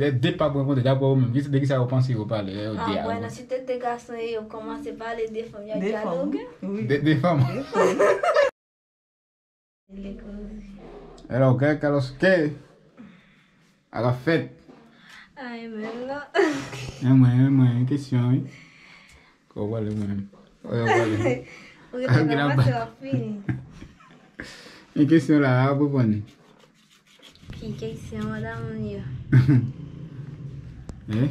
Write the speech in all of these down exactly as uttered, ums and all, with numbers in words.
Lè de pap rankontre, daprè ou menm, ki, de ki sa yo panse yo pale, lè yo de a? Ah, bwè, nan si te de gason e yo kòmanse pale de fanm, y a dyaloge. Wi. De, de fanm. Hello, kè, kalos, kè. A la fèt. Ay, men non. E mwen, e mwen, kesyon, wi. Kò w pale mwen. Kò w pale. Ou rete nan pase w ap fini. Yon kesyon la, ap reponn. Ki kesyon, madanm yo? Eh?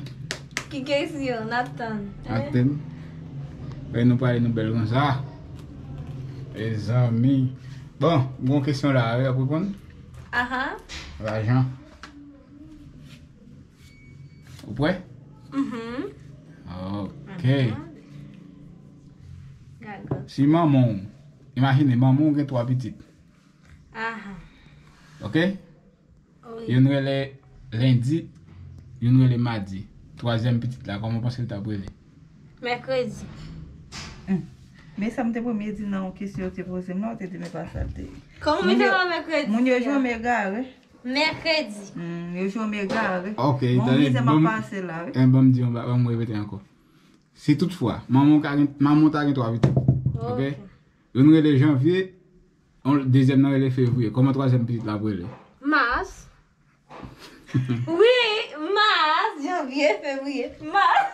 Ki kesyon, n ap tann. N ap tann. Wè nou pale nou bèl konsa. Mezanmi. Bon, bon kesyon la, wi, ap reponn. Aha. Lajan. Ou prè? Mhm. Ok. Gaga. Si manman w, imajine, manman w gen twa pitit. Aha. Ok? Wi. Youn rele lendi, youn rele madi. Twazyèm pitit la, kòman w panse l t ap rele? Mèkredi. Hmm. Men sa m te premye di nan yon kesyon yo te poze m la, ou te di men pa sa l te ye. Kòman m fè pa mèkredi? Moun yo janm egare. Mèkredi. Hmm, yo janm egare. Ok, bon, tande, m ap pase la, wi. Eh, ban m di yon ba, ban m repete ankò. Si toutfwa, manman w ka gen, manman w ta gen twa pitit. Ok? Ok. Youn rele janvye, yon, dezyèm nan rele fevriye. Kòman twazyèm pitit la ap rele? Mas. Wi, mas, janvye, fevriye, mas.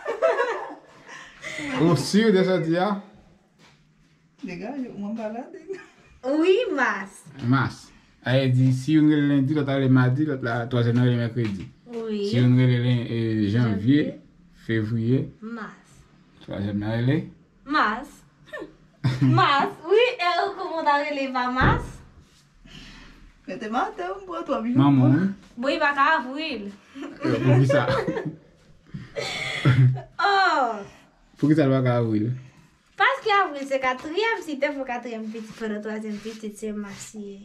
Ou si de sa w di a? Degaje, mwen pa ladan. Wi, mas. Mas. Sa vle di, si youn rele lendi, lòt la rele madi, lòt la, twazyèm nan rele mèkredi. Wi. Si youn rele len-, eh, janvye, janvye, fevriye, mas. Twazyèm nan rele? Mas. Mas, wi, e ou kòman w ta rele pa mas? Mete madanm, m pran twa jou. Manman, wi. Bon, li pa ka avril. Eh, poukisa? Oh! Poukisa l pa ka avril? Paske avril se katriyèm, si te fè katriyèm pitit pandan twazyèm pitit, se mas li ye.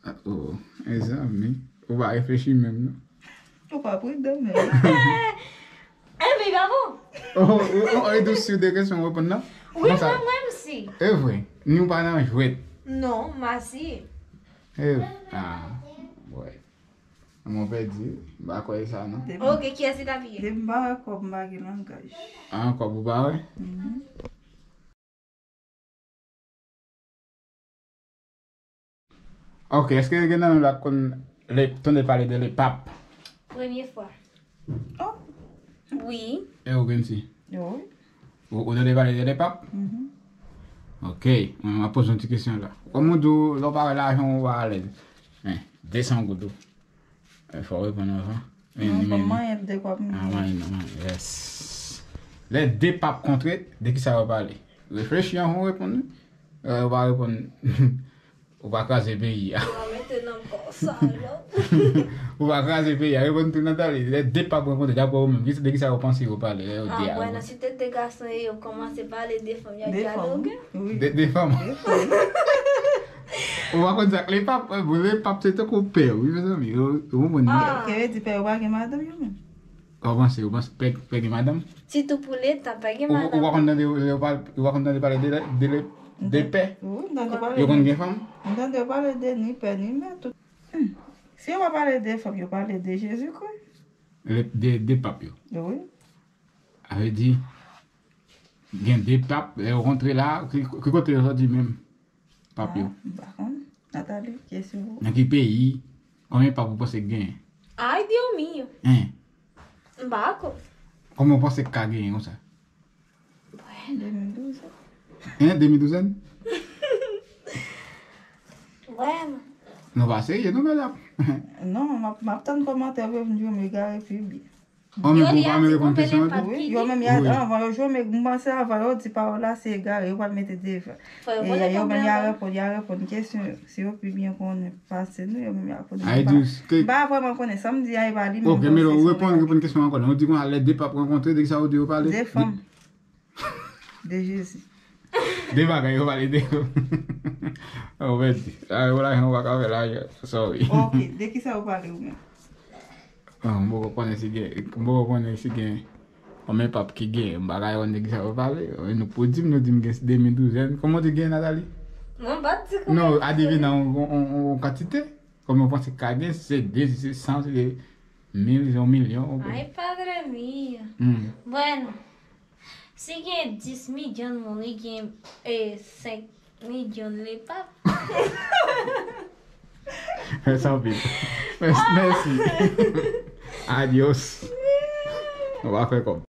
Ah, oh, mezanmi, ou pa reflechi menm, non? Ou pa pridan menm. Enben, pa bon. Oh, oh, oh, e tou si w de kesyon w reponn nan? Wi, mwen, mwen m si. E vre, ni w pa nan jwèt. Non, m si. E, ah, wè. Mwen pèdi, m pa kwè sa, non. Ok, kiyès li t ap ye? Depi m pa wè kòb, m pa gen langaj. Ah, kòb ou pa wè? Mhm. Ok, èske gen nan nou la k konn le, tande pale de lepap? Premye fwa. Oh. Wi. E ou, Kenty? Wi. Ou, ou tande pale de lepap? Mhm. Ok, mwen, m ap poze yon ti kesyon la. Kòm ou di w, lè w pa wè lajan, ou pa alèz. Men, de san goud ou. Eh, fò w reponn anvan. Non, ban m manyen de kòb m. Ah, manyen, non, manyen. Yes. Lè de pap kontre, de ki sa yo pale? Reflechi anvan w reponn, wi. Eh, ou pa reponn. Ou pa kraze peyi a. Ou pa mete nan kò sa, non. Ou pa kraze peyi a. Reponn tou, Nathalie. Lè de pap rankontre, daprè ou menm, ki, de ki sa yo panse yo pale, lè yo de a? Ah, bwè, nan si te de gason e yo kòmanse pale de fanm, y a dyaloge. Wi. De, de fanm. De fanm. Ou pa konn sa k lepap, eh, bon, lepap se tankou pè, wi, mezanmi. Ou, ou konprann? Ah. Ke vle di pè yo pa gen madanm yo menm? Ou panse, ou panse pè, pè gen madanm? Sitou pou letan, pè gen madanm. Ou, ou pa konn tande, ou pa, ou pa konn tande pale de, de, de pè? Wi, m tande pale. Yo konn gen fanm? M tande yo pale de ni pè, ni mè, tout. Hmm. Si yo pa pale de fanm, yo pale de Jezikri. Le, de, de pap yo. Wi. Sa vle di, gen de pap, lè yo kontre la, ki, ki kote yo sòti menm? Pap yo. Ah, m pa konn. Nathalie, kesyon ou. Nan ki peyi? Konbyen pap ou panse k genyen? Ay, Dios mío. Hein? M pa konn. Konbyen ou panse k ka genyen konsa? Bwè. De mil douz. Hein, de mil douz? Bwè. Nou pa serye, nou, medam. Non, m ap, m ap tann kòmantè yo vin di yo m egare pi byen. An, men pou w pa menm reponn kesyon an tou? Wi, yo menm, y a, anvan yo jwe, men m panse avan yo di pawòl la se egare, yo pral mete devan. E yo menm, y a reponn, y a reponn kesyon yo. Si yo pi byen konnen pase nou, yo menm, y a konnen. M pa vrèman konnen. Sa m di a, e pa li menm. Ok, men ou reponn, reponn kesyon an ankò. Ou di konsa, lè de pap rankontre, de ki sa ou di yo pale? De fanm. De Jezi. De bagay yo pale de yo. Ou pèdi. Sa yo lajan, ou pa ka fè lajan. Sorry. Ok, de ki sa yo pale ou menm? Ah, m poko konnen si gen, m poko konnen si gen konbyen pap ki gen. M pa ka konn de ki sa yo pale. Nou pou di m, nou di m gen de mil douz. Kòman w di gen, Nathalie? Mwen pa t di konbyen. Non, adivinye yon, yon, yon, yon kantite. Kòman w panse k ka gen, si se de, si se san, si se Mil se yon milyon, ou Ay, padre mio. Hmm. Bueno, si gen dis milyon moun, li gen eh, senk milyon lepa. Mèsi anpil. Mèsi. Mèsi. Adios. Nou pa fè kòb.